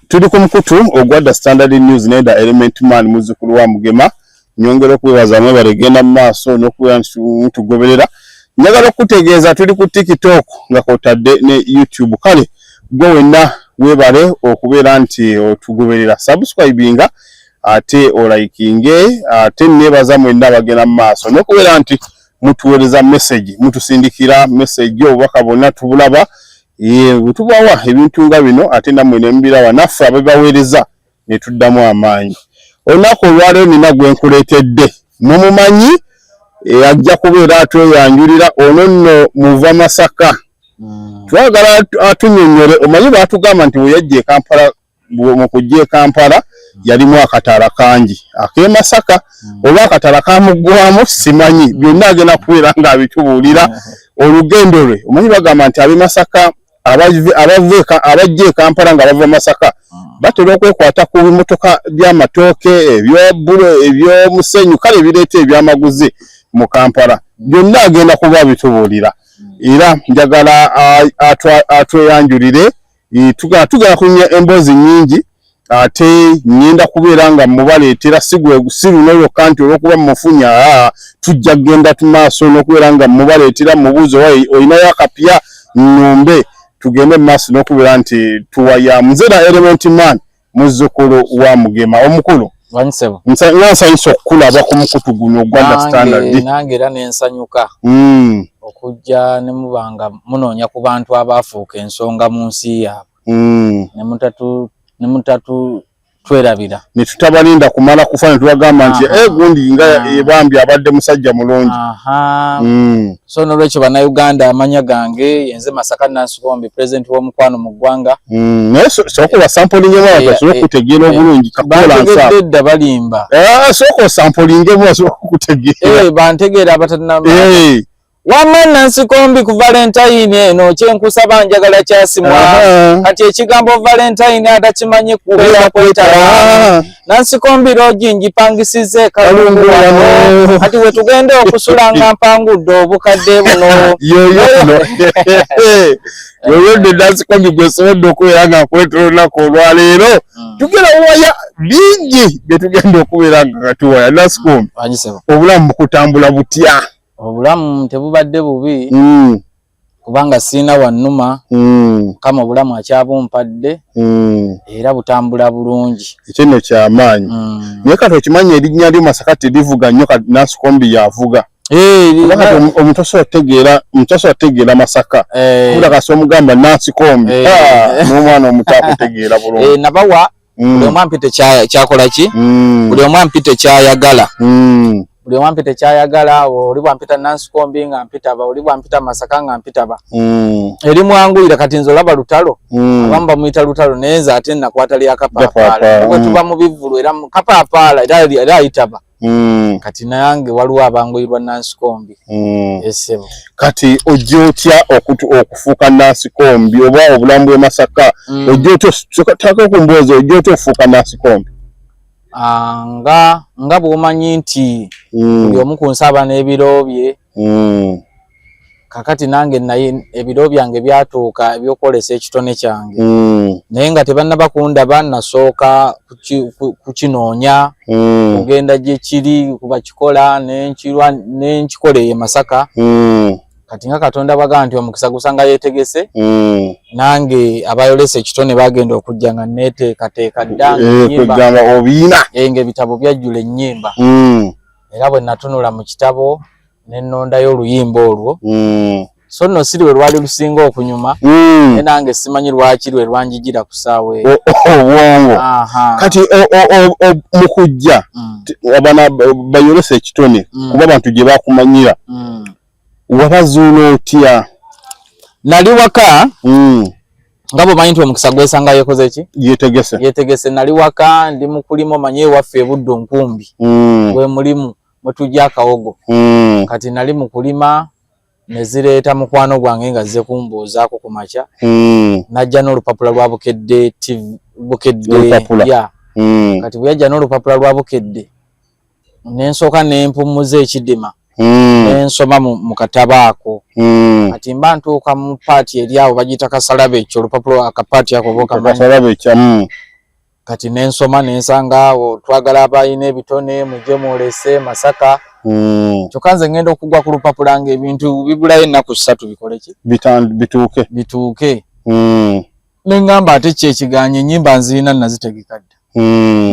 Tuli ku mukutu ogwa The Standard News ne The Element Man, muzzukulu wa Mugema. Nyongera okwebaza mwebale genda mu maaso n'okubeera nti mutugoberera. Njagala okukutegeeza tuli ku TikTok nga kwotadde ne YouTube. Kale gwe wenna weebale okubeera nti otugoberera, subscribinga ate olikinge, ate neebaza mwenna abagenda mu maaso n'okubeera nti mutuweereza message, mutusindikira message, obubaka bwonna tubulaba. Ye bwe tubawa ebintu nga bino ate nammwe ne mubiraba, naffe ababaweereza ne tuddamu amaanyi. Olunaku olwaleero nina gwe nkuleetedde, mumumanyi, ajja kubeera atweyanjulira. Ono nno muva Masaka. Twagala atunnyonnyole. Omanyi baatugamba nti bwe yajja e Kampala, mu kujja e Kampala yalimu akataala kangi ak'e Masaka, oba akataala kamuggwamu simanyi. Byonna agenda kubeera ng'abitubuulira olugendo lwe. Omanyi bagamba nti ab'e Masaka abajja e Kampala nga bava Masaka batera okwekwata ku bimotoka by'amatooke, ebyobbulo, ebyomusenyu, kale ebireeta ebyamaguzi mu Kampala. Byonna agenda kuba bitubuulira, era njagala atweyanjulire. Tugenda kunyumya emboozi nnyingi, ate ngenda kubeera nga mubaleetera si luno lwokka nti olw'okuba mufunye, aa tujja kugenda maaso n'okubeera nga mubaleetera, mubuuze oba olinayo akapya nnumbe, tugende mu maaso n'okubeera nti tuwaya. Nze na Element Man, muzzukulu wa Mugema omukulu. Wanyisebo. Nga nsanyusa okukulaba ku mukutu guno ogwa The Standard. Nange era nensanyuka okujja ne muba nga munoonya ku bantu abaafuuka ensonga mu nsi yaabwe ne mutatu twerabira. Ne tutabalinda kumala kufa ne tubagamba nti gundi nga ebambi abadde musajja mulungi. So nolwekyo Bannayuganda, amanya gange yenze Masaka Nansikombi, president w'omukwano mu ggwanga. Naye sooka obasampolingemu abantu basobole okutegeera obulungi kakola nsa. Bantegedde dda, balimba. Sooka osampolingemu basobole okutegeera. Bantegeera abatalina. Wamma Nansikombi, ku Valentine eno kyenkusaba, njagala kyasimwa. Kati ekigambo Valentine atakimanyi kubeera kwetala. Nansikombi, lodge ngipangisize Kalungu wano, kati we tugenda okusula nga mpangudde obukadde buno. Yoyo yoyo nno Nansikombi gwe nsobodde okubeera nga nkuleetera olunaku olwaleero. Tugenda waya bingi bye tugenda okubeera nga tuwaya. Nansikombi, Wanyisebo. obulamu bukutambula butya? Obulamu tebubadde bubi kubanga siina wannuma. Mukama obulamu akyabumpadde era butambula bulungi. Ekyo nno kyamaanyi. Naye kati okimanyi erinnya lyo Masaka terivuga nnyo, kati Nansikombi yavuga. Kuba kati omuntu asobola kutegeera Masaka kubula kasi omugamba Nansikombi. Ah, n'omwana omuto akutegeera bulungi. Nabawa buli omu ampite kyakola ki, buli omu ampite kyayagala. Buli omu ampite kyayagala. Oli bwampita Nansikombi nga mpitaba, oli bwampita Masaka nga mpitaba. Eri mwanguyira. Kati nze olaba Lutalo, abamu bamuyita Lutalo, naye nze ate nakwata lya Kapaapaala. Kapaapaala, bwe tuba mu bivvulu era Kapaapaala era ayitaba. Kati nange waliwo abanguyirwa Nansikombi. Esebo. Kati ojja otya okufuuka Nansikombi, oba obulamu bw'e Masaka? Ojja otya taka ku mboozi, ojja otya okufuuka Nansikombi? Ah, nga bw'omanyi nti buli omu ku nsi aba n'ebiro bye. Kakati nange naye ebiro byange byatuuka ebyokwolesa ekitone kyange, naye nga tebannaba kundaba, nasooka kukinoonya, kugenda gye kiri kubakikola nenkirwa nenkikola eyo e Masaka. Kati nga Katonda bwaga nti omukisa gusanga yeetegese, nange abayolesa ekitone bagenda okujja nga neteekateeka dda nga ennyimba kwegamba obiina. Ng'ebitabo byajjula ennyimba. Era bwe natunula mu kitabo ne nnondayo oluyimba olwo. So nno si lwe lwali lusinga okunyuma, naye nange simanyi lwaki lwe lwanjijira ku ssaawa eyo. Obwongo. Kati mu kujja abana bayolesa ekitone, kuba abantu gye bakumanyira, wabazuula otya? Nali waka. Nga bw'omanyi nti omukisa gwesanga yeekoze ki? Yetegese. Yetegese. Nali waka ndi mu kulima. Omanyi ewaffe ebuddu nkumbi gwe mulimu mwe tujja akawogo. Kati nali mu kulima ne zireeta mukwano gwange nga zze kumbuuzaako ku makya. Najja n'olupapula lwa Bukedde TV, Bukedde. Olupapula. Ya. Kati bwe yajja n'olupapula lwa Bukedde ne nsooka ne mpummuza ekidima. Nensoma mu katabo ako. Kati mba ntuuka mu paati eri awo bagiyita kasalabe, ekyo olupapula akapaati ako oba okamanyi. Kasalabe ekyamu. Kati nensoma nensanga awo twagala abalina ebitone mujje mwolese Masaka. Kyokka nze ngenda okugwa ku lupapula nga ebintu bibulayo ennaku 3 bikole ki? Bituuke. Bituuke. Neŋŋamba ate ki ekiganye, ennyimba nzirina nazitegeka dda.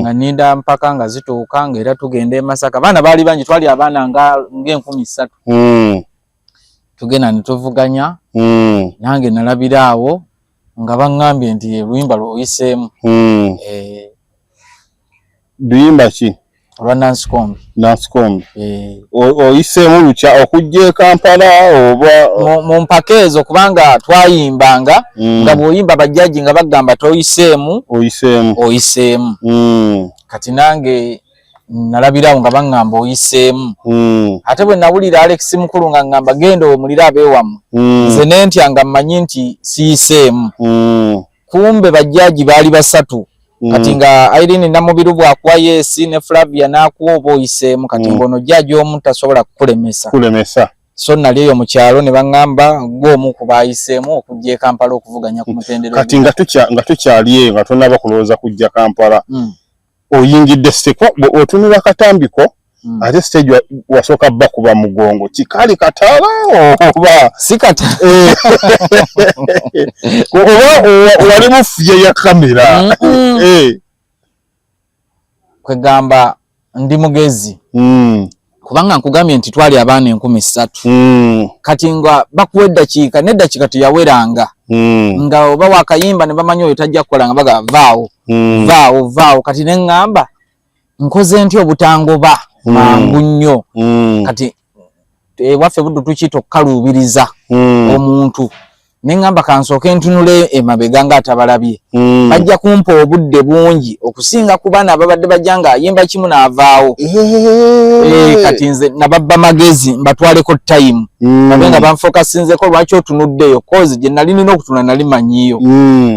Nga nninda mpaka nga zituuka, nga era tugenda e Masaka. Abaana baali bangi, twali abaana ng'enkumi 3. Tugenda ne tuvuganya. Nange nalabira awo nga baŋŋambye nti oluyimba lw'oyiseemu. Luyimba ki? Olwa Nansikombi. Nansikombi. Eh. Oyiseemu lutya okujja e Kampala oba? Mu mpaka ezo, kubanga twayimbanga nga bw'oyimba bajjaji nga bagamba toyiseemu. Oyiseemu. Oyiseemu. Kati nange nalabirawo nga baŋŋamba oyiseemu. Ate bwe nawulira Alex Mukulu nga ŋŋamba genda owemulire abeewammwe, nze nentya nga mmanyi nti siyiseemu. Kumbe bajjaji baali 3. Kati nga Irene Namubiru bw'akuwa yes ne Flavia n'akuwa oba oyiseemu. Kati ng'ono jjaji omu tasobola kukulemesa. Kulemesa. So nali eyo mu kyalo ne baŋŋamba gwe omu ku baayiseemu okujja e Kampala okuvuganya ku mutendera. Kati nga tukyali eyo, nga tonnaba kulowooza kujja Kampala, oyingidde seko otunula katambiko, ate stage wasooka bakuba mugongo, kikali katala oba si kata? Oba wali mufuye ya kamera? Kwegamba ndi mugezi, kubanga nkugambye nti twali abaana 3000. Kati nga bakuwa eddakiika, n'eddakiika teyaweranga. Nga oba wakayimba ne bamanyi oyo tajja kukola, nga baga vaawo, vaawo, vaawo. Kati ne ŋŋamba nkoze ntya obutangoba mangu nnyo? Kati ewaffe Buddu tukiyita okukaluubiriza omuntu. Ne ŋŋamba kansooke ntunule emabega ng'atabalabye, bajja kumpa obudde bungi okusinga ku baana ababadde bajja ng'ayimba kimu n'avaawo. Kati nze nababba magezi mbatwaleko time, babe nga banfokasinzeko. Lwaki otunuddeeyo? Kozi gye nali nina okutunula nali manyiyo,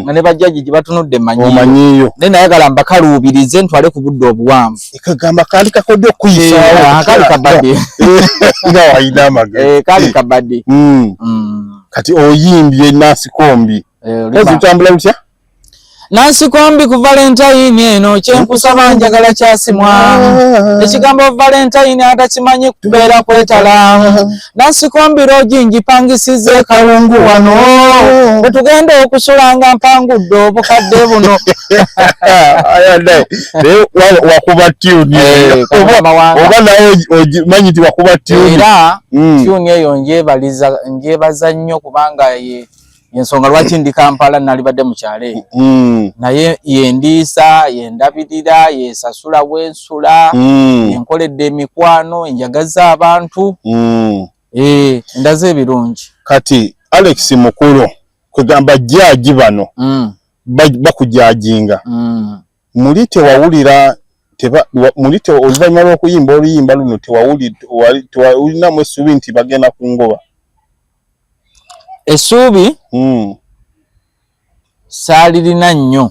nga ne bajjaji gye batunudde manyiyo. Omanyiyo. Naye nayagala mbakaluubirize ntwale ku budde obuwanvu. Kagamba kaali kakodde okuyisaawo. Kaali kabadde. Nga walina amagezi. Kaali kabadde. Kati oyimbye Nansikombi. Kozi utambula lutya? Nansikombi ku Valentine eno kyenkusaba njagala kyasimwa. Ekigambo Valentine atakimanyi kubeera kwetala. Nansikombi loogi ngipangisiza e Kalungu wano, bwe tugenda okusula nga mpangudde obukadde buno. Naye wakuba tune. Oba nawe ogimanyi nti wakuba tune. Era tune eyo njebaza nnyo, kubanga ye ensonga lwaki ndi Kampala, nalibadde mu kyalo eyo. Naye yendiisa, yendabirira, yesasula wensula, enkoledde emikwano, enjagaza abantu, endaze ebirungi. Kati Alex Mukulu, kwegamba jaaji bano bakujajinga, muli tewawulira muli oluvannyuma lw'okuyimba oluyimba luno tewawulinamu essuubi nti bagenda kungoba? Essuubi saalirina nnyo,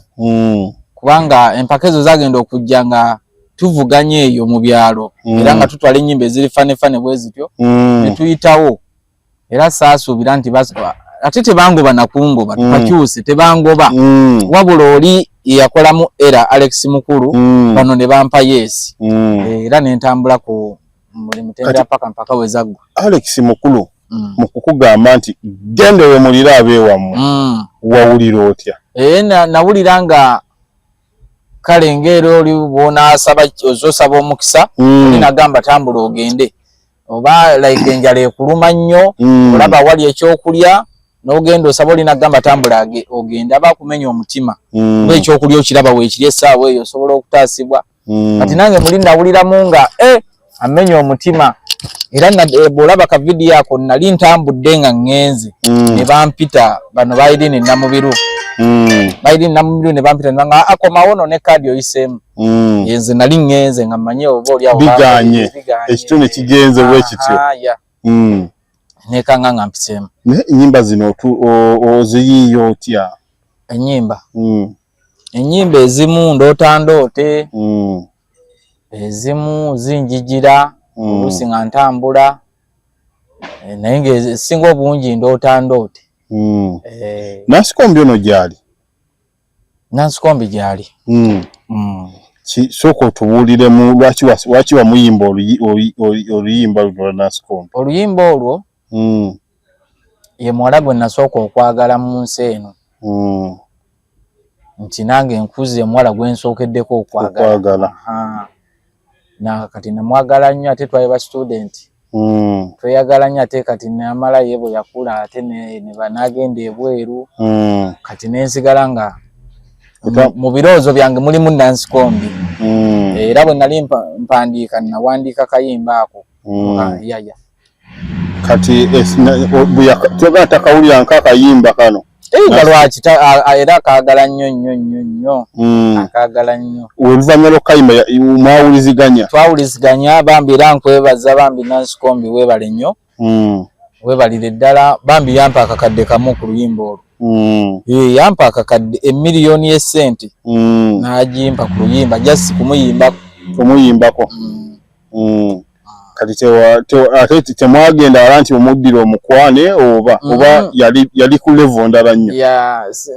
kubanga empaka ezo zagenda okujja nga tuvuganya eyo mu byalo, era nga tutwala ennyimba eziri fanefane bwe zityo ne tuyitawo. Era saasuubira nti ate tebangoba nakungoba, tukakyuse, tebangoba. Wabula oli yeyakolamu era Alex Mukulu, bano ne bampa yes, era nentambula ku buli mutendera paka mpaka we zaggwa. Alex Mukulu mu kukugamba nti genda owemulire abeewammwe, wawulira otya? Nawulira nga kale ng'era oli bw'onaasaba ozosaba omukisa, oli nagamba tambula ogende, oba like enjala ekuluma nnyo, olaba wali ekyokulya n'ogenda osaba, oli nagamba tambula ogende, aba akumenya omutima, oba ekyokulya okiraba weekiri essaawa eyo osobola okutaasibwa. Kati nange muli nawuliramu nga amenya omutima. Era bw'olaba ka vidiyo ako, nali ntambudde nga ŋŋenze, ne bampita bano ba Irene Namubiru, ba Irene Namubiru ne bampita ne banga akomawo no ne kaadi oyiseemu. Nze nali ŋŋenze nga mmanyi oba oli awo biganye, ekitone kigenze bwe kityo. Nekanga nga mpiseemu. Naye ennyimba zino oziyiiya otya? Ennyimba, ennyimba ezimu ndoota ndoote, ezimu zinjijira oluusi nga ntambula. Naye ng'esinga obungi ndoota ndoote. Nansikombi ono gyali? Nansikombi gyali. Sooka otubuuliremu lwaki wamuyimba oluyimba luno lwa Nansikombi. Oluyimba olwo ye muwala gwe nasooka okwagala mu nsi eno. Nti nange nkuze omuwala gwe nsookeddeko okwagala. Na kati namwagala nnyo, ate twali ba student. Tweyagala nnyo, ate kati namala ye bwe yakula ate n'agenda ebweru. Kati nensigala nga mu birowoozo byange mulimu Nansikombi. Era bwe nali mpandiika nawandiika kayimba ako. Yaya. Kati toga takawulira nk'akayimba kano. Nga lwaki era akaagala nnyo nnyo nnyo nnyo. Akaagala nnyo. Oluvannyuma lw'okukayimba mwawuliziganya? Twawuliziganya bambi, era nkwebaza bambi Nansikombi, weebale nnyo. Weebalire ddala bambi, yampa akakadde kamu ku luyimba olwo. Yampa akakadde, emiliyoni y'essente n'agimpa ku luyimba, just kumuyimbako. Kumuyimbako. Kati ate temwagenda wala nti omuddira omukwane oba oba yali ku level ndala nnyo?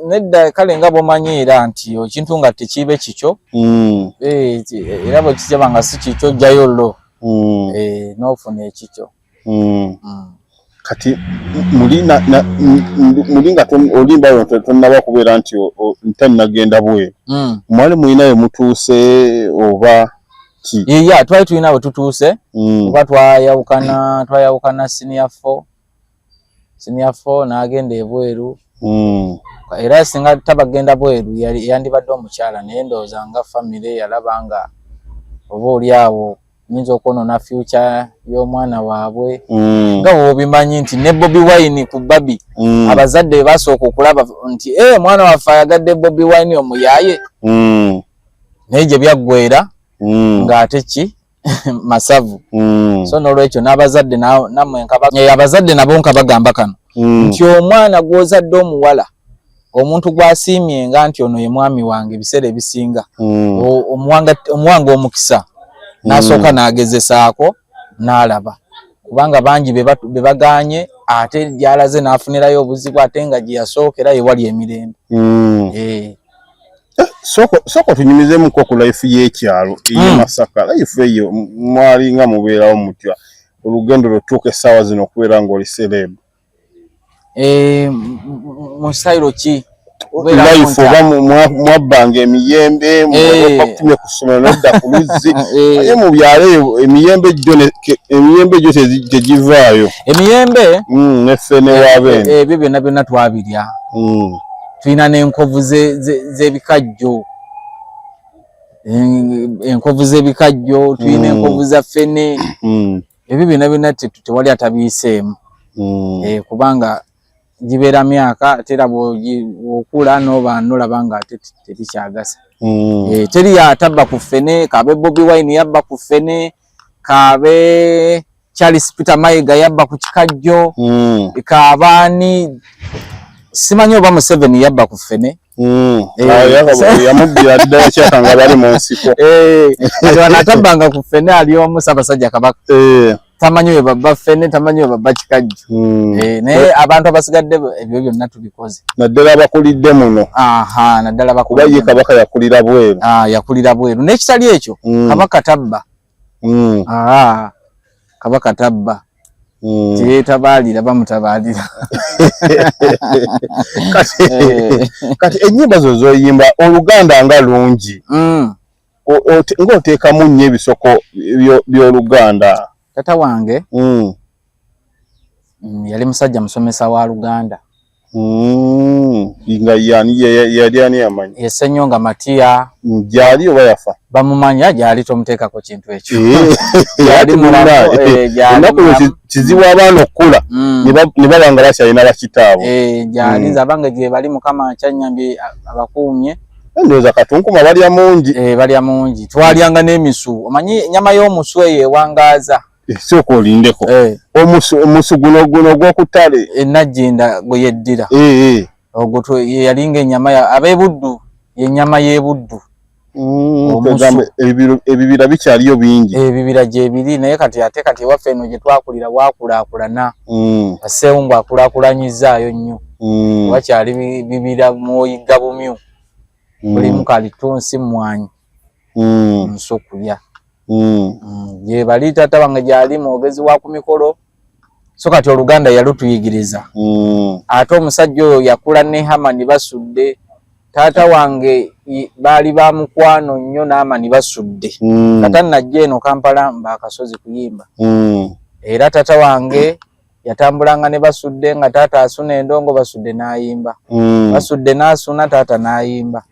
Nedda, kale nga bw'omanyi era nti ekintu nga tekiibe kikyo, era bwe kijaba nga si kikyo ojjayo lo n'ofuna ekikyo. Kati muli nga olimba tonnaba kubeera nti ntannagenda bweru, mwali mulina we mutuuse oba ki? Yeah, twali tulina we tutuuse, kuba twayawukana senior four, senior four n'agenda ebweru. Era singa tabagenda bweru yandibadde omukyala, naye ndowooza nga famire yalaba nga oba oli awo nyinza okwonoona future y'omwana waabwe. Nga bw'obimanyi nti ne Bobi Wine ku Barbie, abazadde basooka okulaba nti mwana waffe ayagadde Bobi Wine omuyaaye, naye gye byaggweera ng'ate ki masavu. So n'olwekyo n'abazadde nammwe abazadde nabo nkabagamba kano nti omwana gw'ozadde omuwala, omuntu gw'asiimye nga nti ono ye mwami wange, ebiseera ebisinga omuwanga omukisa n'asooka n'agezesaako n'alaba, kubanga bangi be bagaanye ate gy'alaze n'afunirayo obuzibu, ate nga gye yasookera ye wali emirembe. Sooka otunyumizeemuko ku life y'ekyalo ey'e Masaka. Life eyo mwalinga mubeerawo mutya olugendo lwotuuka essaawa zino okubeera ng'oli celeb? Mu style ki? Life oba mwabbanga emiyembe, bakutumye ku ssomero nodda ku luzzi, naye mu byalo eyo emiyembe gyo tegivaayo. Emiyembe ne ffene w'abeene ebyo byonna byonna twabirya. Tulina n'enkovu z'ebikajjo, enkovu z'ebikajjo tulina, enkovu za ffene, ebyo byonna byonna tewali atabiyiseemu, kubanga gibeera myaka, ate era bw'okula n'oba nolaba nga ate tebikyagasa. Teri atabba ku ffene, kabe Bobi Wine yabba ku ffene, kabe Charles Peter Mayiga yabba ku kikajjo, kabaani simanyi oba Museveni yabba ku ffene. Yamubbira ddala kyaka nga bali mu nsiko. Kati wano atabbanga ku ffene ali omu, Ssaabasajja Kabaka. Tamanyi we babba ffene, tamanyi we babba kikajjo. Naye abantu abasigadde ebyo byonna tubikoze. Naddala abakulidde muno. Aha, naddala kuba ye Kabaka yakulira bweru. Yakulira bweru, n'ekitali ekyo Kabaka tabba. Kabaka tabba, teyetabaalira, bamutabaalira. Kati ennyimba zo zoyimba Oluganda nga lungi, ng'oteekamu nnyo ebisoko by'Oluganda. Tata wange yali musajja musomesa wa Luganda. Nga yani yali ani yamanyi? Ye Ssenyonga Matiya. Gyali oba yafa? Bamumanya gyali, tomuteekako kintu ekyo. Ennaku kizibu abaana okukula ne baba nga bakyalina bakitaabwe. Gyali, nze abange gye bali, Mukama nkyanyambye abakuumye. Ndowooza katunkuma balya mungi. Balya mungi, twalyanga n'emisu, omanyi ennyama y'omusu eyo ewangaaza. Sooka olindeko, omusu guno guno ogw'okuttale? Enajjinda gwe yeddira ogwo, yalinga ennyama ab'ebuddu, yennyama y'ebuddu. Ebibira bikyaliyo bingi. Ebibira gyebiri, naye kati ate kati ewaffe eno gye twakulira wakulaakulana. Aseewungu akulaakulanyizaayo nnyo. Wakyali bibira mwoyigga bumyu. Mulimu kalitunsi, mmwanyi, nsokulya. Gyebali taata wange gyali mwogezi wa ku mikolo, so kati Oluganda yalutuyigiriza. Ate omusajja oyo yakula ne Hamani Basudde. Taata wange baali ba mukwano nnyo n'Amani Basudde. Kata najja eno Kampala mba akasozi kuyimba. Era taata wange yatambulanga ne Basudde, nga taata asuna endongo, Basudde n'ayimba. Basudde n'asuna, taata n'ayimba,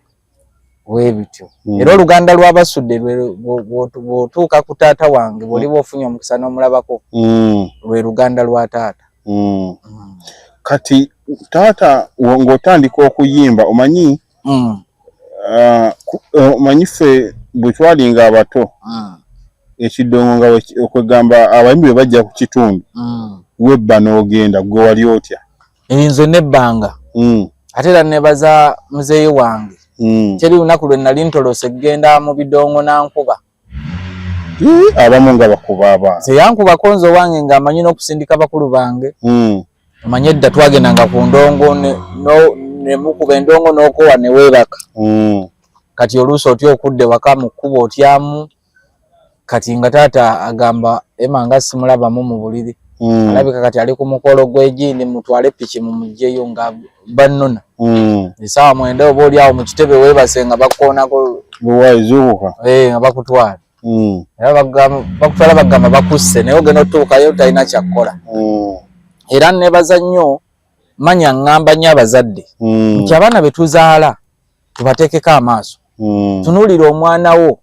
bwebityo. Era oluganda lwa Basudde bw'otuuka ku taata wange, bw'oliba ofunye omukisa n'omulabako, lwe luganda lwa taata. Kati taata ng'otandika okuyimba, omanyi omanyi ffe bwe twalinga abato, ekidongo nga okwegamba abayimbi bwe bajja ku kitundu, webba n'ogenda, gwe wali otya? Nze nebbanga. Ate era nebaza muzeeyi wange, teri lunaku lwe nali ntolose kugenda mu bidongo nankuba. Abamu nga bakuba abaana. Nze yankubako nze owange ng'amanyi n'okusindika bakulu bange. Omanye edda twagendanga ku ndongo ne mukuba endongo n'okowa ne weebaka. Kati oluusi otya okudda ewaka mu kkubo otyamu. Kati nga taata agamba Emma nga simulabamu mu buliri, alabika kati ali ku mukolo gw'egindi, mutwale piki mumugyeyo, nga bannona essaawa 9 oba oli awo mu kitebe weebase nga bakukoonako. Buwaizuuka. Nga bakutwala. Era bakutwala bagamba bakusse, naye ogenda otuukayo talina kyakkola. Era nebaza nnyo, manya ŋŋamba nnyo abazadde nti abaana be tuzaala tubateekeko amaaso. Tunuulira omwana wo,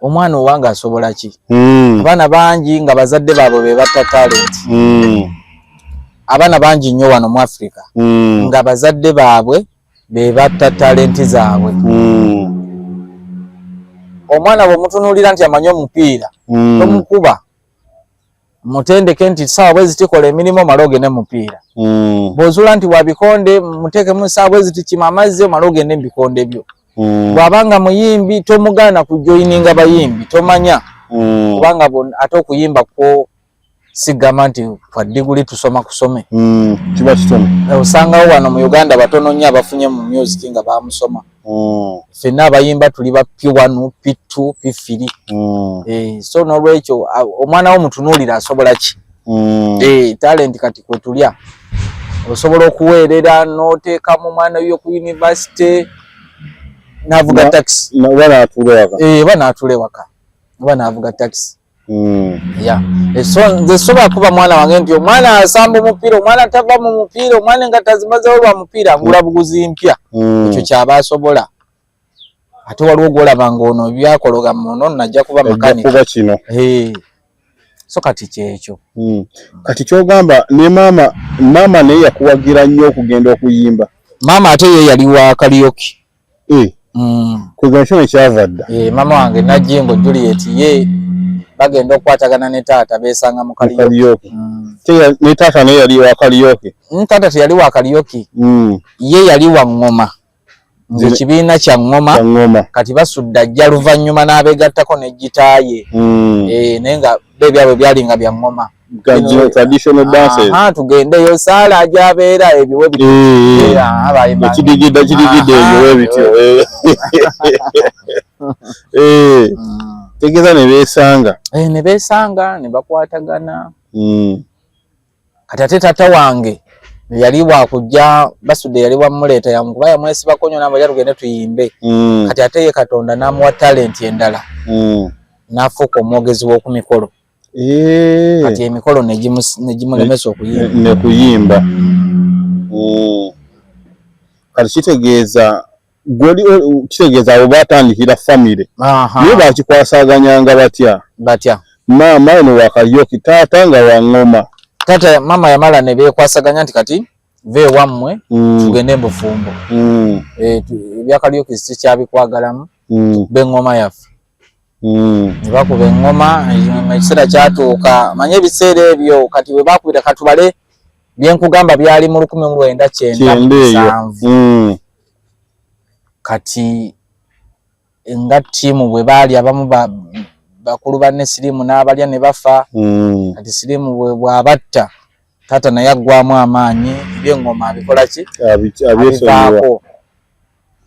omwana owange asobola ki? Abaana bangi nga bazadde baabwe be batta talent. Abaana bangi nnyo wano mu Africa nga bazadde baabwe be batta talenti zaabwe. Omwana bw'omutunuulira nti amanyi omupiira, tomukuba, mutendeke nti saawa bwe zitikola emirimu omale ogende mupiira. Bw'ozuula nti wa bikonde, muteekemu saawa bwe ziti kima amazzi omale ogende mu bikonde byo. Bw'abanga muyimbi, tomugaana kujoyininga bayimbi, tomanya. Kubanga ate okuyimba kwo sigamba nti kwa diguli, tusoma kusome. Kiba kitone. Osangawo wano mu Uganda batono nnyo abafunye mu music nga bamusoma. Ffenna abayimba tuli ba P1, P2, P3. So n'olwekyo omwana wo mutunuulira asobola ki? Talent kati kwe tulya. Osobola okuweerera n'oteekamu omwana yo ku university n'avuga taxi. Oba n'atuula waka. Oba n'atuula ewaka oba n'avuga taxi. Yeah. So nze sobola kuba mwana wange nti omwana asamba omupiira, omwana tava mu mupiira, omwana nga tazimazewo lwa mupiira, ngula buguzi mpya. Ekyo kyaba asobola. Ate waliwo gwolaba ng'ono byakologa muno najja kuba makanika. Kuba kino. So kati kyekyo. Kati kyogamba ne maama naye yakuwagira nnyo okugenda okuyimba. Maama ate ye yali wa karaoke. Kwegamba kino kyava dda. Maama wange Najjingo Juliet ye bagenda okukwatagana ne taata beesanga mu karaoke. Ne taata naye yali wa karaoke. Taata teyali wa karaoke. Ye yali wa ŋŋoma. Nze kibiina kya ŋŋoma. Kati Basudde ajja luvannyuma n'abeegattako ne gita ye. Naye nga bo ebyabwe byali nga bya ŋŋoma. Traditional dances. Tugendeyo saala gy'abeera ebyo we bityo. Ekidigida kidigida ebyo we bityo. Tegeeza ne beesanga. Ne beesanga ne bakwatagana. Kati ate taata wange yali wakujja, Basudde yali wamuleeta yamukuba yamwesibako nnyo n'amulya tugende tuyimbe. Kati ate ye Katonda n'amuwa talenti endala, n'afuuka omwogezi w'oku mikolo. Kati emikolo ne gimulemesa okuyimba. Ne kuyimba. Kati kitegeeza gwoli kitegeeza abo batandikira famire, naye bakikwasaganyanga batya? Batya? Maama ono wa karaoke, taata nga wa ŋŋoma. Taata maama yamala ne beekwasaganya nti kati va ewammwe, tugende mu bufumbo. Ebya karaoke sikyabikwaggalamu, tukube eŋŋoma yaffe. Ne bakuba eŋŋoma, ekiseera kyatuuka, manye ebiseera ebyo kati bwe bakubira, katubale byenkugamba byali mu 1997. Kati Nga ttiimu bwe baali abamu bakulu banne siriimu n'abalya ne bafa. Kati siriimu bwe bw'abatta, taata naye aggwamu amaanyi, ebyengoma abikola ki, abivaako.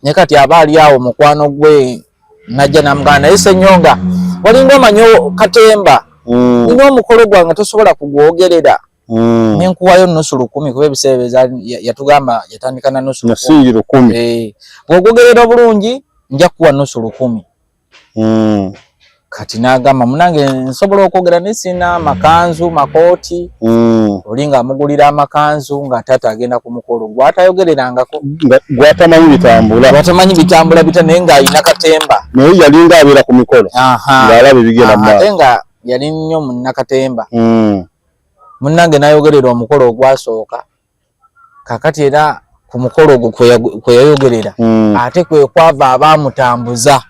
Naye kati aba ali awo, mukwano gwe najja namugamba, naye Senyonga, walinga omanyi katemba, nina omukolo gwange, tosobola kugwogerera? Nenkuwayo 50,000, kuba ebiseera yatugamba yatandika na nusu lukumi. Bw'ogwogerera obulungi nja kukuwa 50,000. Kati n'agamba, munange nsobola okwogera naye sirina makanzu, makooti. Oli ng'amugulira amakanzu, nga taata agenda ku mukolo gw'atayogererangako, gwatamanyi bitambula, gwatamanyi bitambula bita, naye ng'alina katemba. Naye yalinga abeera ku mikolo ng'alaba ebigenda mu maaso, ate nga yali nnyo munnakatemba. Munnange n'ayogerera omukolo ogwasooka. Kakati era ku mukolo ogwo kwe yayogerera, ate kwe kwava abaamutambuza.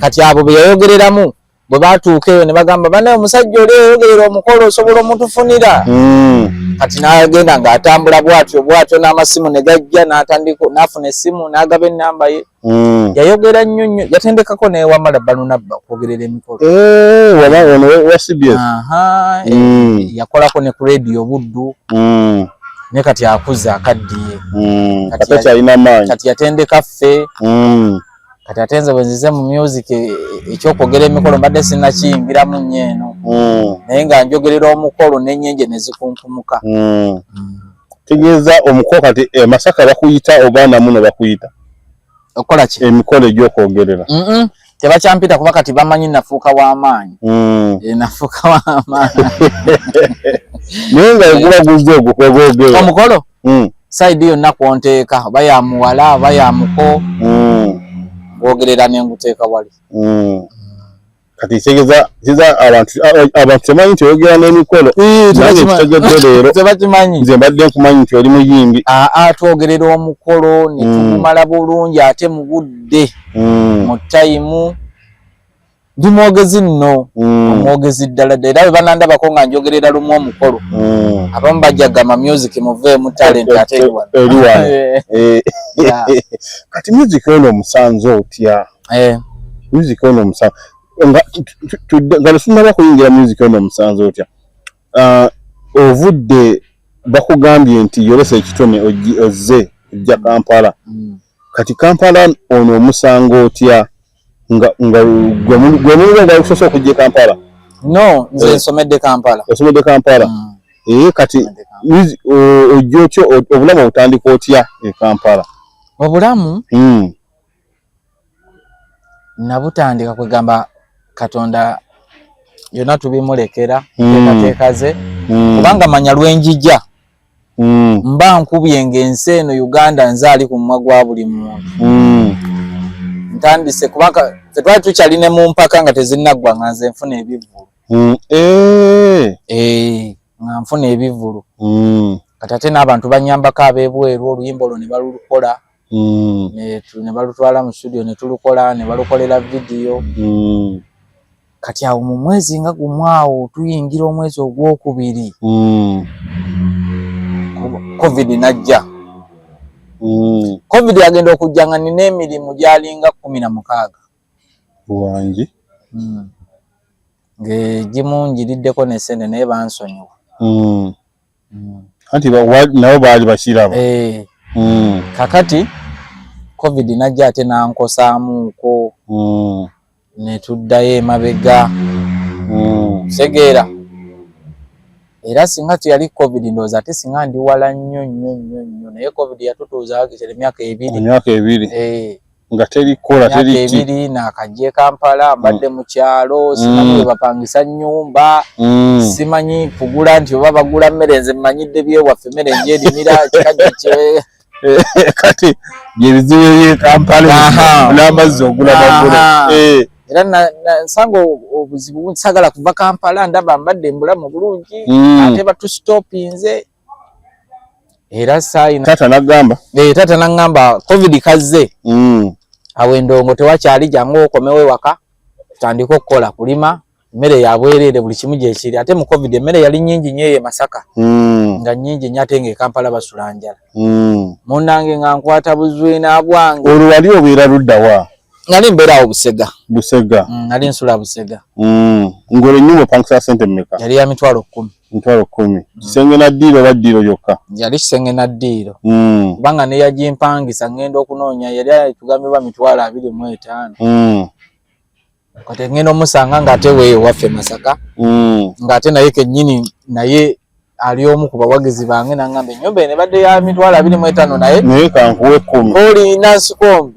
Kati abo be yayogereramu bwe batuuka eyo ne bagamba, banaye omusajja oli eyogerera omukolo osobola omutufunira? Kati n'agenda ng'atambula bw'atyo bw'atyo, n'amasimu ne gajja, n'atandika n'afuna essimu, n'agaba ennamba ye. Yayogera nnyo nnyo, yatendekako ne Wamala Balunabba okwogerera emikolo. Wa CBS. Yakolako ne ku Radio Buddu. Naye kati akuze, akaddiye. Kati amaanyi. Kati yatendeka ffe. Kati ate nze bwe nzize mu music, ekyokwogera emikolo mbadde sinnakiyingiramu nnyo eno, naye nga njogerera omukolo n'ennyenje ne zikunkumuka. Tegeeza omukolo kati e Masaka bakuyita oba namuno bakuyita? Okukola ki? Emikolo egy'okwogerera. Tebakyampita kuba kati bamanyi nafuuka w'amaanyi. Nafuuka w'amaanyi. Naye nga oguba guzze ogwo kwegwogerera? Omukolo, side yonna kwonteeka, oba ya muwala oba ya muko, gwogerera nenguteeka wali. Kati kitegeeza kiza abantu temanyi nti oyogera n'emikolo. Nange kitegedde leero. Tebakimanyi. Nze mbadde nkumanyi nti oli muyimbi. Aa, twogerera omukolo ne tugumala bulungi, ate mu budde, mu time. Ndi mwogezi nno, omwogezi ddala ddala, era bwe banandabako nga njogerera lumu omukolo, abamu bajja gamba, music muveemu, talent ate eri wano. Eri wano. Kati music ono omusanze otya? Music ono omusanze nga nga tetunnaba kuyingira music ono, omusanze otya? Ah, ovudde bakugambye nti yolesa ekitone, ozze ojja Kampala. Kati Kampala ono omusanga otya, nga gwe mulimu gwali kusoose okujja e Kampala? No, nze nsomedde Kampala. Osomedde Kampala? Mm. Kati nsomedde Kampala. Ojja otya, obulamu obutandika otya e Kampala? Obulamu nabutandika kwegamba Katonda byonna tubimulekera, nteekateeka ze, kubanga manya lwenjija mba nkubye ng'ensi eno Uganda nze ali ku mumwa gwa buli muntu. Ntandise kubanga tetwali tukyali ne mu mpaka nga tezinnaggwa, nga nze nfuna ebivvulu. Nga nfuna ebivvulu. Kati ate n'abantu banyambako ab'ebweru, oluyimba olwo ne balukola, ne balutwala mu studio ne tulukola, ne balukolera vidiyo. Kati awo mu mwezi nga gumu awo tuyingira omwezi ogwokubiri, COVID najja. COVID agenda okujja nga nina emirimu gyalinga 16. Wangi. Ng'egimu njiriddeko nesente, naye bansonyiwa. Anti nabo baali bakiraba. Kakati COVID najja ate nankosaamuuko, ne tuddayo emabega. Segeera era singa teyali COVID, ndowooza ate singa ndi wala nnyo nnyo nnyo nnyo, naye COVID yatutuuza wakitera emyaka 2. Emyaka 2. Nga terikola. Emyaka teri ki. 2 nakajja e Kampala, mbadde mu kyalo, simanyi bwe bapangisa nnyumba, simanyi kugula nti oba bagula mmere. Nze mmanyidde byewaffe, emmere njerimira kikajjo kye. Kati byebizibu eby'e Kampala n'amazzi ogula magule. Era nsanga obuzibu, sagala kuva Kampala, ndaba mbadde mbulamu bulungi, ate batusitopinze era saayina. Taata n'agamba? Taata naŋŋamba, COVID kazze, awo endongo tewakyali, jangu okomewo ewaka tutandike okukola kulima, emmere ya bwereere, buli kimu gyekiri. Ate mu COVID emmere yali nnyingi nnyo eyo e Masaka, nga nnyingi nnyo, ate ng'e Kampala basula njala. Munnange nga nkwata buzwina bwange. Olwo wali obeera ludda wa? Nali mbeera awo Busega. Busega. Nali nsula Busega. Ng'olwo ennyumba opangisa ssente mmeka? Yali ya 100,000. 100,000. Kisenge na ddiiro oba ddiiro lyokka? Yali kisenge na ddiiro. Kubanga ne yagimpangisa ngenda okunoonya yali tugambibwa 25,000. Kati ngenda omusanga ng'ate weeyo waffe Masaka. Ng'ate naye kennyini naye ali omu ku bawagizi bange n'angamba ennyumba eno ebadde ya 25,000 naye naye kankuwe 10. Oli Nansikombi.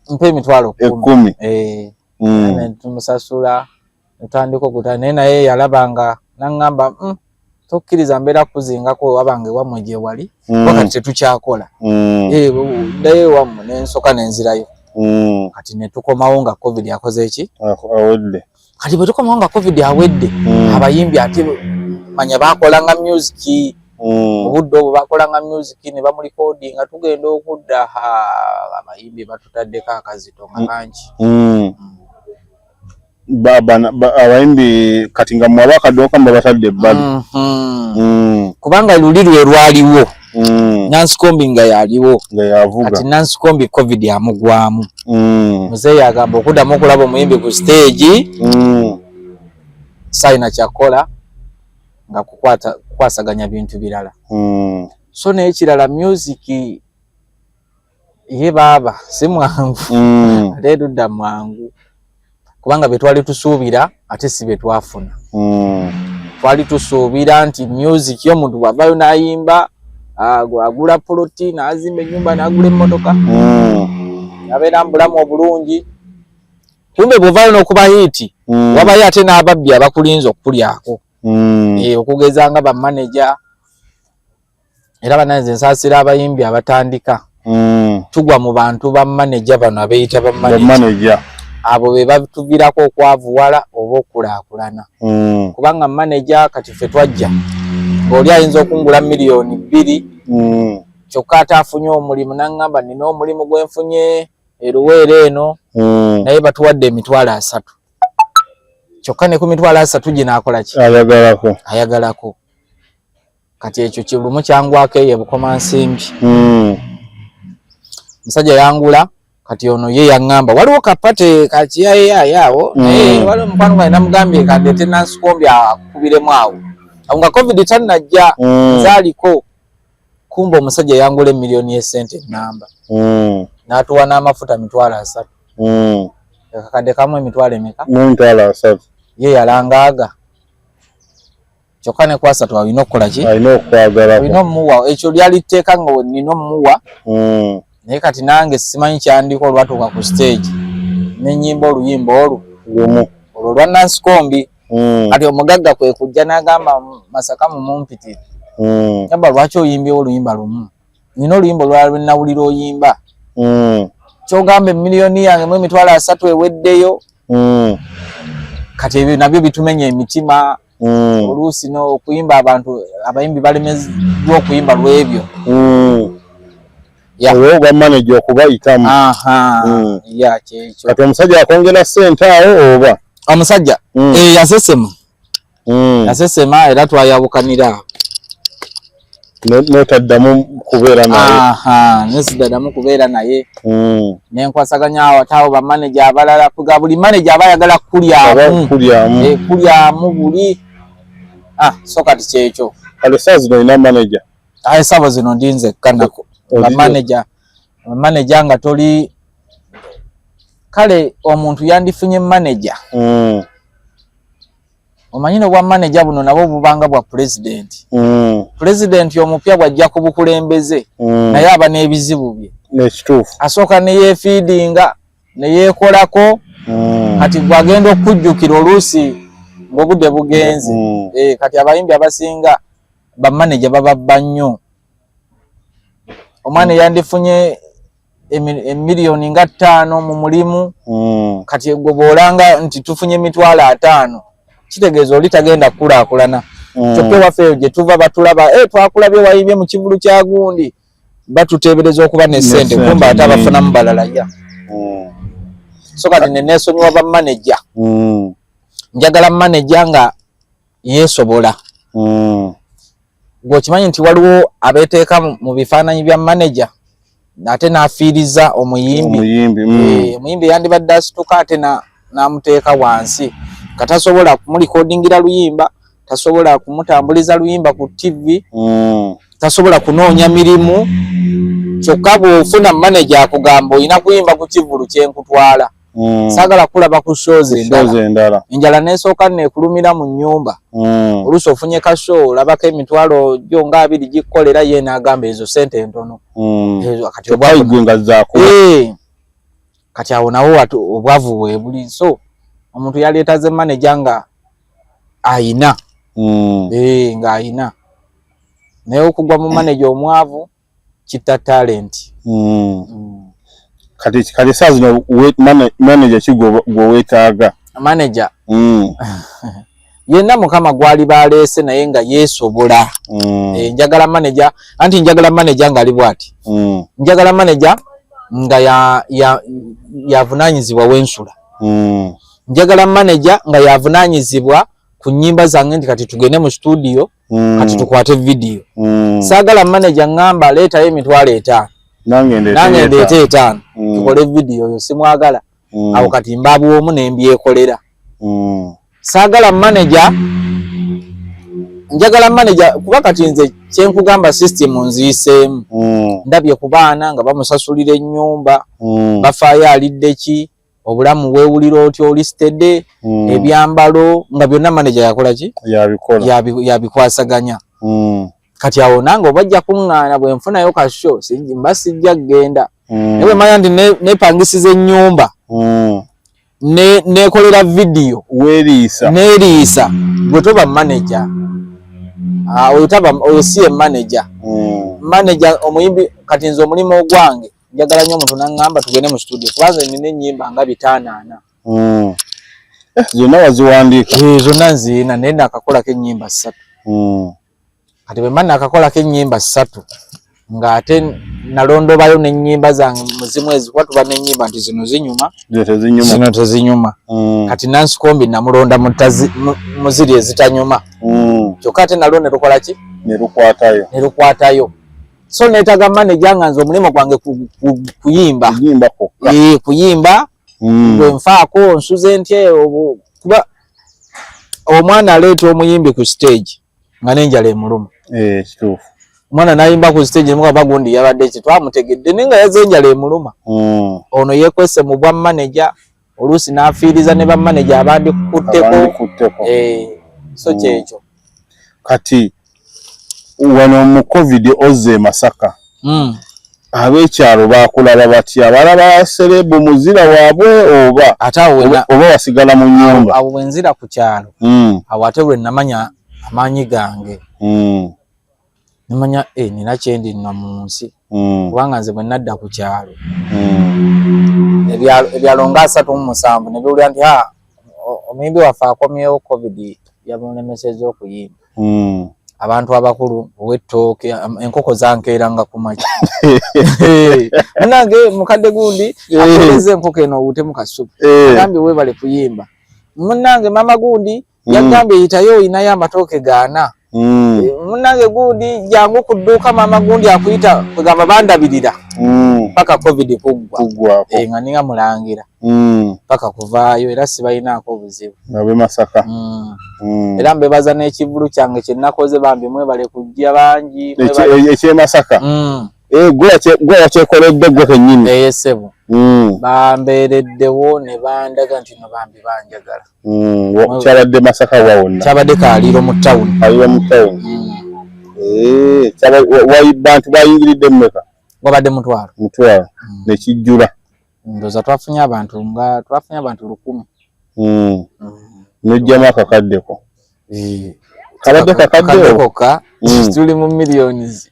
Mpa 10,000. 10. Ne tumusasula netandika okuta naye naye yalabanga n'angamba tokkiriza mbeera kuzingako wabange wammwe gye wali wakati tetukyakola. Ddayo ewammwe ne nsooka ne nzirayo. Kati ne tukomawo nga COVID akoze ki? Awedde. Kati bwe tukomawo nga COVID awedde, abayimbi ate manya baakolanga music. Obudde obwo baakolanga music ne bamulikodinga tugenda okudda abayimbi batutaddeko akazito nga bangi. Abayimbi kati nga mmwe abakadooka mbabatadde ebbali. Kubanga luli lwe lwaliwo. Nansikombi nga yaliwo. Nga yavuga. Kati Nansikombi COVID amugwamu. Muzeeyi agamba okuddamu okulaba omuyimbi ku stage. Sayina kyakola nga kukwasaganya bintu birala. So n'ekirala music ye baaba si mwangu. Ate ludda mwangu. Kubanga bye twali tusuubira ate si bye twafuna. Twali tusuubira nti music y'omuntu bw'avaayo n'ayimba, agula poloti, n'azimba ennyumba, n'agula emmotoka. N'abeera mu bulamu obulungi. Kumbe bw'ovaayo n'okuba hit, wabayo ate n'ababbi abakulinze okukulyako. Okugeza nga bamaneja. Era bannange nsaasira abayimbi abatandika. Tugwa mu bantu ba maneja bano abeeyita ba maneja. Abo be batuviirako okwavuwala oba okulaakulana. Kubanga maneja kati ffe twajja ng'oli ayinza okungula 2 million kyokka ate afunye omulimu n'aŋŋamba nina omulimu gwe nfunye eruweero eno naye batuwadde 30,000 kyokka ne ku 30,000 gino akola ki? Ayagalako. Ayagalako. Kati ekyo kilumu kyangwako eyo Bukomansimbi. Musajja yangula kati ono ye yaŋŋamba waliwo kapate kakiyayeyaye awo naye waliwo mukwano gwange namugambye kandeete Nansikombi akubiremu awo awo nga COVID tannajja nzaaliko kumbe omusajja yangula emiliyoni y'essente ennamba n'atuwa n'amafuta 30,000 akakadde kamu emitwalo emeka? Mu 30,000. Ye yalangaaga kyokka ne kwasatu alina okukola ki? Alina okwagalako. Olina omuwa ekyo lyali tteeka nga nina omuwa naye kati nange simanyi kyandiko olwatuuka ku stage nenyimba oluyimba olwo lumu olwo lwa Nansikombi. Kati omugagga kwe kujja n'agamba Masaka mumumpitire. Gamba lwaki oyimbyewo oluyimba lumu? Nina oluyimba olwala lwe nawulira oyimba. Kyogamba emiliyoni yange mu 30,000 eweddeyo. Kati ebyo nabyo bitumenya emitima. Oluusi okuyimba abantu abayimbi balemeddwa okuyimba lw'ebyo. Olwo gwa manager okubayitamu. Ya kyekyo. Kati omusajja akwongera ssente awo oba? Omusajja yasesema. Yasesema era twayawukanira. N'otaddamu kubeera naye. Nesidaddamu kubeera naye. Nenkwasaganya awo ate abo bamaneja abalala kuga buli maneja aba ayagala kulyamu. Kulyamu. Kulyamu buli. So kati kyekyo. Kale essaawa zino olina maneja? Essaawa zino ndi nzekka nako. Bamaneja nga toli kale omuntu yandifunye maneja. Omanyi n'obwa maneja buno nabwo bubanga bwa pulezidenti. Pulezidenti omupya bw'ajja ku bukulembeze naye aba n'ebizibu bye. N'ekituufu. Asooka ne yeefiidinga ne yeekolako kati gw'agenda okujjukira oluusi ng'obudde bugenze. Kati abayimbi abasinga bamaneja bababba nnyo. Omwana yandifunye emiliyoni nga 5 mu mulimu kati gwe bw'olanga nti tufunye 50,000 kitegeeza oli tagenda kukulaakulana. Kyokka ewaffe eyo gye tuva batulaba twakulabye wayimbye mu kivulu kya gundi batuteebereza okuba n'essente kumbe ate abafunamu balala ya. So kati ne neesonyiwa bamaneja. Njagala maneja nga yeesobola. Gw'okimanyi nti waliwo abeeteeka mu bifaananyi bya maneja. Ate n'afiiriza omuyimbi. Omuyimbi. Omuyimbi yandibadde asituka, ate n'amuteeka wansi, nga tasobola kumulikodingira luyimba, tasobola kumutambuliza luyimba ku TV, tasobola kunoonya mirimu. Kyokka bw'ofuna manager akugamba olina kuyimba ku kivulu kyenkutwala, saagala kulaba ku shows endala. Shows endala. Enjala nesooka neekulumira mu nnyumba. Oluusi ofunye ka show, olabako emitwalo gyo nga 20 gikkolera, ye n'agamba ezo sente ntono. Ezo kati Kyokka obwavu gwe nga zaako. Kati awo nawo obwavu bwe buli. So omuntu yaleetaze manager nga ayina, nga ayina, naye okugwa mu manager omwavu kitta talent. Kati saa zino manager ki gwe weetaaga? Manager yenna Mukama gwali baleese, naye nga yeesobola. Njagala manager, anti njagala manager ng'ali bw'ati. Njagala manager nga yavunaanyizibwa wensula. Njagala manager nga yavunaanyizibwa ku nnyimba zange, nti kati tugende mu studio, kati tukwate video. Saagala manager ŋŋamba leetayo 50,000, nange ndeete nange ndeete 5, tukole video. Oyo simwagala. Awo kati mbabwomu ne mbyekolera. Saagala manager, njagala manager kuba kati nze kyenkugamba system nziyiseemu. Ndabye ku baana nga bamusasulira ennyumba, bafaayo alidde ki, obulamu weewulira otya, oli steady, ebyambalo nga byonna manager yakola ki? Yabikola. Yabikwasaganya. Kati awo nange oba ajja kuŋŋaana bwe nfunayo ka show, mba sijja kgenda, naye bwe manya nti nepangisiza ennyumba, nekolera video, weeriisa, neeriisa, gwe toba manager. Ah, oyo taba, oyo si ye manager. Manager omuyimbi, kati nze omulimu ogwange njagala nnyo omuntu naŋŋamba tugende mu studio, kubanze nina ennyimba nga 54. Zonna waziwandiika? Zonna nziina, naye nakakolako ennyimba 3. Kati bwe mba nakakolako ennyimba 3, ng'ate nalondobayo n'ennyimba zange muzimu ezi, kuba tuba n'ennyimba nti zino zinyuma, zino tezinyuma, zino tezinyuma. Kati Nansi Kombi namulonda mu ziri ezitanyuma, kyokka ate nalwo ne lukola ki? Ne lukwatayo. Ne lukwatayo. So neetaaga manager nga nze omulimu gwange kuyimba. Kuyimba kwokka. Kuyimba. Bwe nfaako nsuze ntya kuba omwana aleeta omuyimbi ku stage nga n'enjala emuluma. Kituufu. Omwana n'ayimba ku stage nemuga bagundi yabadde ki, twamutegedde, naye nga yazze enjala emuluma. Ono yeekwese mu bwa manager, oluusi n'afiiriza ne ba manager abandikutteko. Abandikutteko. So kyekyo. Kati wano mu COVID ozze e Masaka, ab'ekyalo bakulaba batya? Balaba celeb muzira waabwe oba Ate awo oba wasigala mu nnyumba? Awo bwe nzira ku kyalo, awo ate lwe namanya amaanyi gange, nemanya nina kyendi nno mu nsi, kubanga nze bwe nadda ku kyalo, ebyalo nga 37 ne biwulira nti ha, omuyimbi waffe akomyewo, COVID yamulemesezza okuyimba. Abantu abakulu ow'ettooke, enkoko zankeeranga ku makya, munange mukadde gundi akoleza enkoko eno owuutemu kasupu, agambye weebale kuyimba. Munnange mama gundi yagambye yitayo oyinayo amatooke gaana. Munnange gundi jangu ku dduuka, maama gundi akuyita. Kwegamba bandabirira paka COVID kuggwa. Kuggwako. Nga ninga mulangira paka kuvaayo, era sibalinaako obuzibu. Abe Masaka. Era mbebaza n'ekivulu kyange kye nakoze, bambi mwebale kujja bangi. Eky'e Masaka? Gwe wakyekoledde gwe kennyini? Ssebo. Bambeereddewo ne bandaga nti no bambi banjagala. Kyabadde Masaka wa wonna? Kyabadde Kaliiro mu tawuni. Kaliiro mu tawuni. Bantu bayingiridde mmeka? Wabadde 5,000. 5,000 nekijjula? Ndowooza twafunye abantu nga twafunye abantu 1,000. N'ojjamu akakaddeko? Kabadde kakadde? Kakadde kokka, tuli mu millions.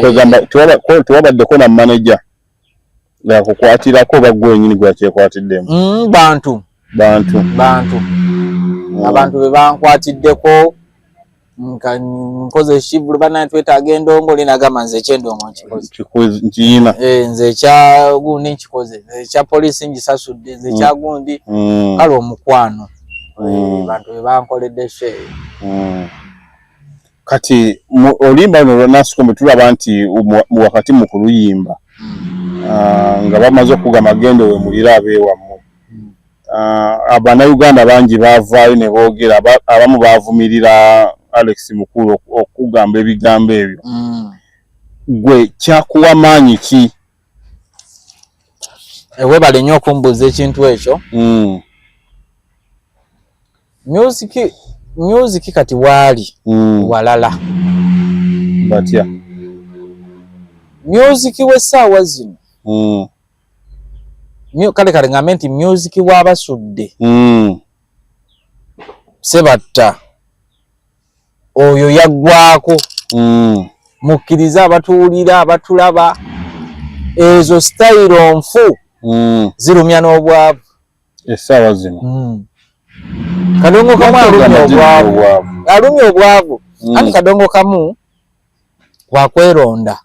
Kwegamba tewabaddeko na manager ng'akukwatirako oba gwe wenyini gwakyekwatiddemu? Bantu. Bantu. Bantu. Abantu be bankwatiddeko, nka nkoze ekivvulu, bannange twetaaga endongo, oli n'agamba nze eky'endongo nkikoze. Nkiyina. Nze ekya gundi nkikoze, nze ekya poliisi ngisasudde, nze ekya gundi. Kale omukwano. Bantu be bankoledde show. Kati oluyimba luno lwa Nansikombi tulaba nti wakati mu kuluyimba nga bamaze okugamba genda owemulire abeewammwe, Bannayuganda bangi baavaayo ne boogera, abamu baavumirira Alex Mukulu okugamba ebigambo ebyo. Gwe kyakuwa maanyi ki? Webale nnyo okumbuuza ekintu ekyo. Music kati waali walala. Batya? Music w'essaawa zino, kale ngambe nti music w'abasudde Sebatta oyo yaggwako. Mukkirize abatuwulira, abatulaba, ezo sitayiro nfu, zirumya n'obwavu. Essaawa zino. Kadongo kamu alumya obwavu, alumya obwavu. Anti kadongo kamu wakweronda,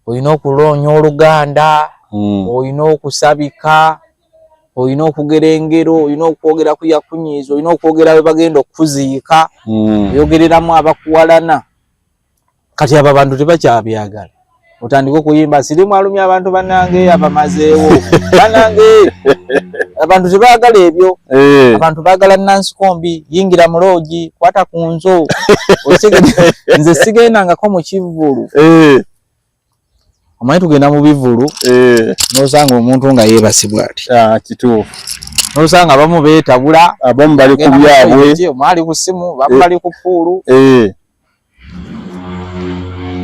olina okuloonya oluganda, olina okusabika, olina okugera engero, olina okwogera ku yakunyiiza, olina okwogera we bagenda okukuziika, oyogereramu abakuwalana. Kati abo abantu tebakyabyagala. Otandika okuyimba sirimu alumya abantu, bannange abamazeewo, bannange abantu tebaagala ebyo. Abantu baagala Nansikombi, yingira mu loogi, kwata ku nzo. Nze sigendangako mu kivvulu. Omanyi tugenda mu bivvulu, n'osanga omuntu nga yeebasibwa ati. Ah, kituufu. N'osanga abamu beetabula, abamu bali ku byabwe, omu ali ku ssimu, abamu bali ku pool.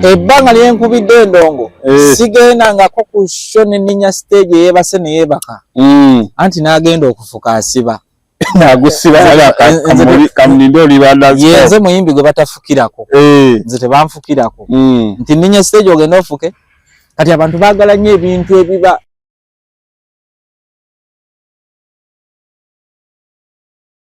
Ebbanga lyenkubidde endongo, sigendangako ku show neninya stage eyeebase neyeebaka. Anti n'agenda okufuka asiba. Nagusiba kamulinde olibanda. Yenze muyimbi gwe batafukirako. Nze tebanfukirako nti ninya stage ogenda ofuke. Kati abantu baagala nnyo ebintu ebiba